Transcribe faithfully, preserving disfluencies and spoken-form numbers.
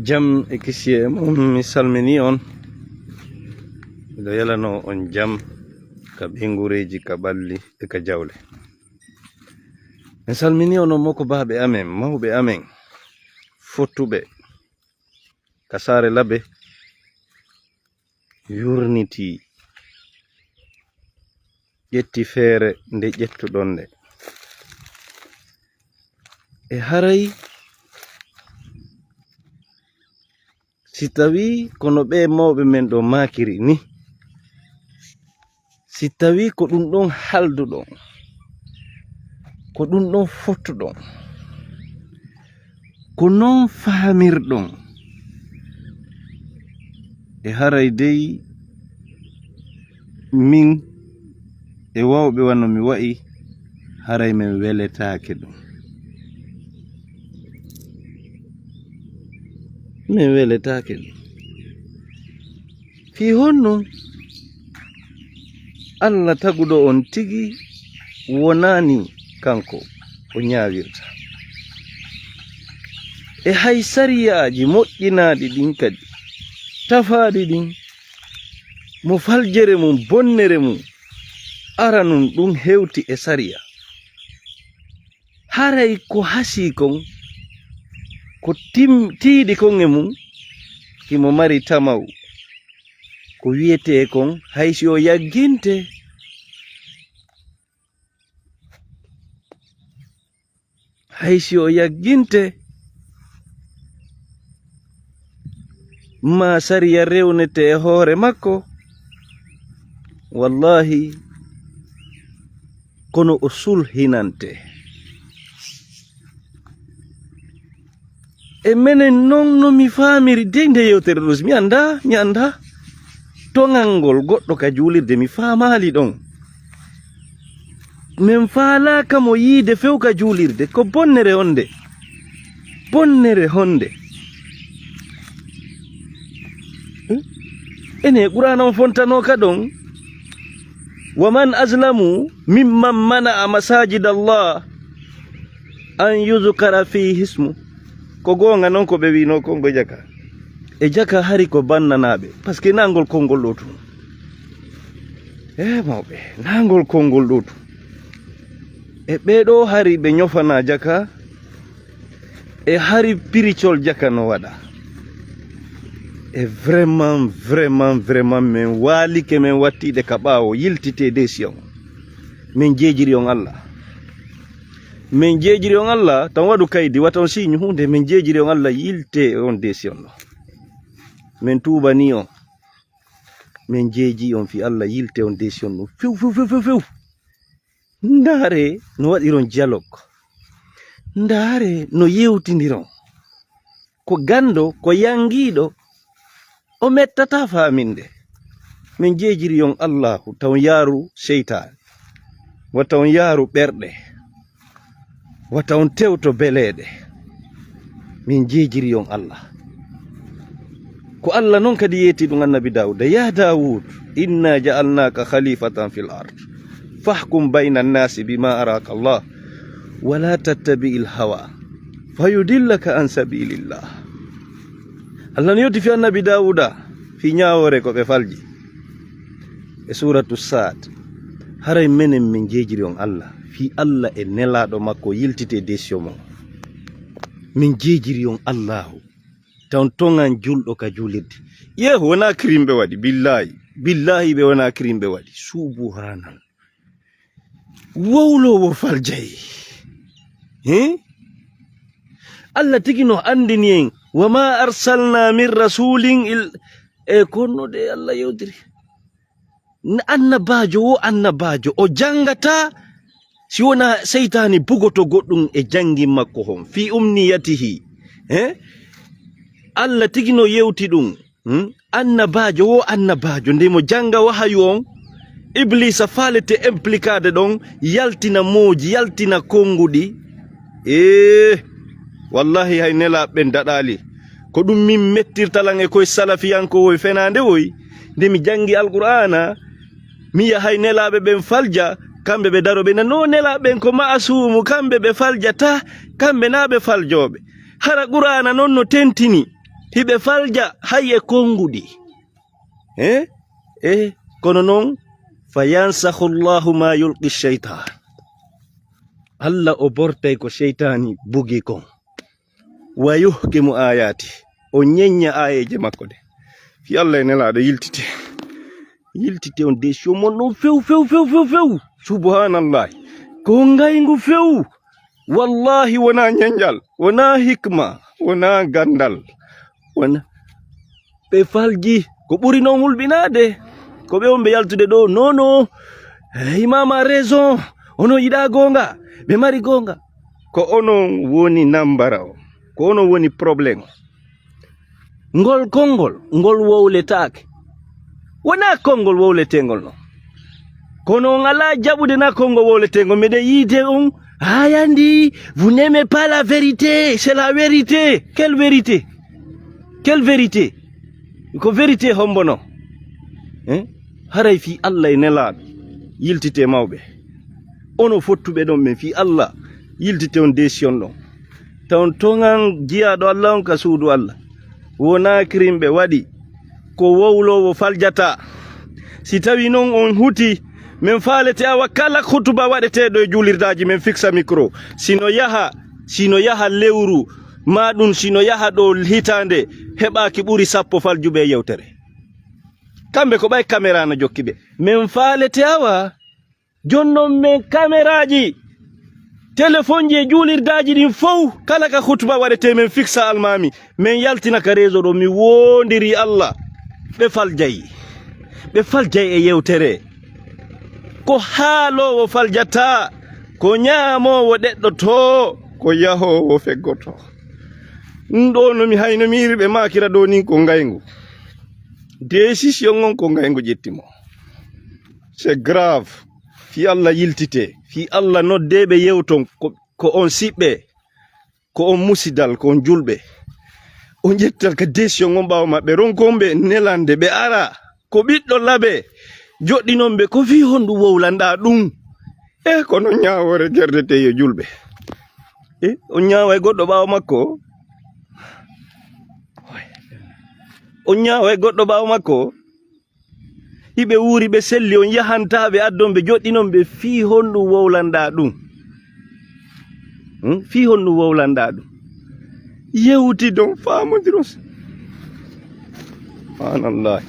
Jam e kisiyee e mum, mi salminii on. Miɗo yelanoo on jam ka ɓeynguureeji, ka ɓalli e ka jawle. Mi salminii on, on mokobaaɓe amen, mawɓe amen, fottuɓe ka saare Labe, yurnitii, ƴetti feere nde ƴettuɗon nde. E haray si tawii ko no ɓee mawɓe men ɗoo maakiri ni, si tawii ko ɗum ɗon haalduɗon, ko ɗum ɗon fottuɗon, ko non faamirɗon, e haray dey min e wawɓe wano mi wa'i, haray min weletaake ɗum. Min weletaake ɗum. Fii honno? Alla taguɗo on tigi wonaani kanko o ñaawirta. E hay sariyaaji moƴƴinaaɗi ɗin kadi, tafaaɗi ɗin, mo faljere mum, bonnere mum, aranun ɗum hewti e sariya. Haray ko hasii kon, ko tim-, tiiɗi kon e mum, himo mari tama'u. Ko wi'etee kon, hay si o yagginte, hay si o yagginte, maa sariya rewnete e hoore makko, wallahi, kono o sulhinante. E menen non no mi faamiri dey nde yewtere ɗoo, mi anndaa, mi anndaa. Toŋal ngol goɗɗo ka juulirde, mi faamaali ɗon. Min faalaaka mo yiide few ka juulirde, ko bonnere honde. Bonnere honde. Hmm? Ene Qur'aana on fontanoo ka ɗon. "Wa man azlamu mimman mana'a masajida Allah an yuzkara fihi ismu." Ko goonga non ko ɓe wi'inoo kon ko jaka. E jaka hari ko bannanaaɓe. Parce que naa ngol konngol ɗoo tun. E mawɓe, naa ngol konngol ɗoo tun. E ɓee ɗoo hari ɓe ñofanaa jaka, e hari piricol jaka no waɗa. E vraiment, vraiment, vraiment, min waalike, min wattiiɗe ka ɓaawo, yiltitee décision. Min jeejiri on Alla. Min jeejiri on Alla, tan waɗu kaydi, wata on siiñu huunde, min jeejiri on Alla, yiltee on décision ɗoo. Min tuubanii on. Min jeejii on fii Alla, yiltee on décision ɗoo. Few, few, few, few, few. Ndaaree no waɗiron dialogue. Ndaaree no yewtindiron. Ko ganndo, ko yanngiiɗo, o mettataa faaminde. Min jeejiri on Allaahu, taw yaaru seytaane, wata on yaaru ɓerɗe, wata on tewto beleeɗe. Min jeejiri on Alla. Ko Alla non kadi yeeti ɗum Annabi Daawuda, "Ya Daawud, inna ja'alnaaka khalifatan fil ard, fahkum bayna nnaasi bima araka Allah, wala tattabi'il hawa, fayudillaka an sabilillah." Alla no yeeti fi Annabi Daawuda, fi ñaawoore ko ɓe falji. E suuratu Saad, haray menen min jeejiri on Alla, fi Alla e nelaaɗo makko yiltitee décision mon. Min jeejiri on Allaahu. Tan toŋan julɗo ka juulirde. Yeehu wonaa kirimɓe waɗi, billaahi. Billaahi ɓe wonaa kirimɓe waɗi. Subuhaanallah. Wowloowo faljay. He? Alla tigi no anndini en, "Wa ma arsalna min rasulin il-," e kono de Alla yewtiri. N-, annabaajo wo annabaajo, o janngataa si wonaa seytaani bugoto goɗɗum e janngin makko hon, fii umniyatihi. He? Alla tigi no yewti ɗum. Hmm? Annabaajo wo annabaajo, nde mo jannga wahayu on, Ibliisa faalete implikaade ɗon, yaltina mooji, yaltina konnguɗi. Ee, wallahi hay nelaaɓe ɓen daɗaali. Ko ɗum min mettirta lan e koye salafiyankoowo e fenaande woy. Nde mi janngi Alqur'aana, mi yi'a hay nelaaɓe ɓen falja, kamɓe ɓe darooɓe na, no nelaaɓe ɓen ko ma'asuumu, kamɓe ɓe faljata, kamɓe na ɓe faljooɓe. Hara Qur'aana non no tentini. Hiɓe falja hay e konnguɗi. Eh? Eh, kono noon, fa yansahu Allahu ma yulqi shaytan. Allah o bortay ko seytaani bugi kon. Wa yuhkimu ayati. O ñeñña aayeeje makko ɗe. Fii Allah e Nelaaɗo yiltite. Yiltite on décision mon ɗon few, few, few, few, few. Subhanallah. Ko ngayngu few. Wallahi wonaa ñeñal, wonaa hikma, wonaa ganndal. Wona ɓe falji. Ko ɓuri noon hulɓinaade. Ko ɓe on ɓe yaltude ɗo. Non, non. Eh, Imam a raison. Ono yiɗa goonga. Ɓe mari goonga. Ko onon woni nambara o. Ko onon woni problème o. Ngol konngol, ngol wowletaake. Wonaa konngol wowleteengol non. Kono on alaa jaɓude na konngol wowleteengol. Miɗen yiide on, haayandi, vous n'aimez pas la vérité. C'est la vérité. Quelle vérité? Quelle vérité? Ko vérité hombo non? Hein? Haray fii Allah e Nelaaɗo. Yiltite mawɓe. Ono fottuɓe ɗon ɓen fii Allah. Yiltite on décision ɗon. Tawon toŋan jiyaaɗo Allah on ka suudu Allah. Wonaa kirimɓe waɗi. Ko wowloowo faljata. Si tawi non on huti, men faalete awa kala hutuba waɗeteeɗo e juulirdaaji men fiksa micro. Sino yaha, sino yaha lewru, maa ɗum sino yaha ɗo hitaande, heɓaaki ɓuri sappo faljuɓe e yewtere. Kamɓe ko ɓay kamera no jokki ɓe. Men faalete awa, jonnon men kameraaji, telefonji e juulirdaaji ɗin fow, kala ka hutuba waɗetee men fiksa almaami, men yaltina ka réseau ɗo, mi woondiri Allah. Ɓe faljay. Ɓe faljay e yewtere. Ko haaloowo faljata, ko ñaamoowo ɗeɗɗoto, ko yahoowo feggoto. Ɗum ɗo no mi hayno miiri ɓe maakira ɗo nin ko ngayngu. Décision on ko ngayngu ƴetti mo. C'est grave. Fii Allah yiltite. Fii Allah noddeeɓe yewton ko, ko on siɓɓe, ko on musidal, ko on julɓe. On ƴettal ka décision on ɓaawo maɓɓe. Ronkon ɓe nelande ɓe ara. Ko ɓiɗɗo labe. Joɗɗinon ɓe ko fii honɗum wowlanɗaa ɗum? E kono ñaawoore gerdete yo julɓe. E on ñaawa e goɗɗo ɓaawo makko? On ñaawa e goɗɗo ɓaawo makko? Iɓe wuuri, ɓe selli, on yahantaa ɓe, addon ɓe, joɗɗinon ɓe, fii honɗum wowlanɗaa ɗum? Hmm? Fii honɗum wowlanɗaa ɗum? Yewtidon, faamodiron. Subhanallah.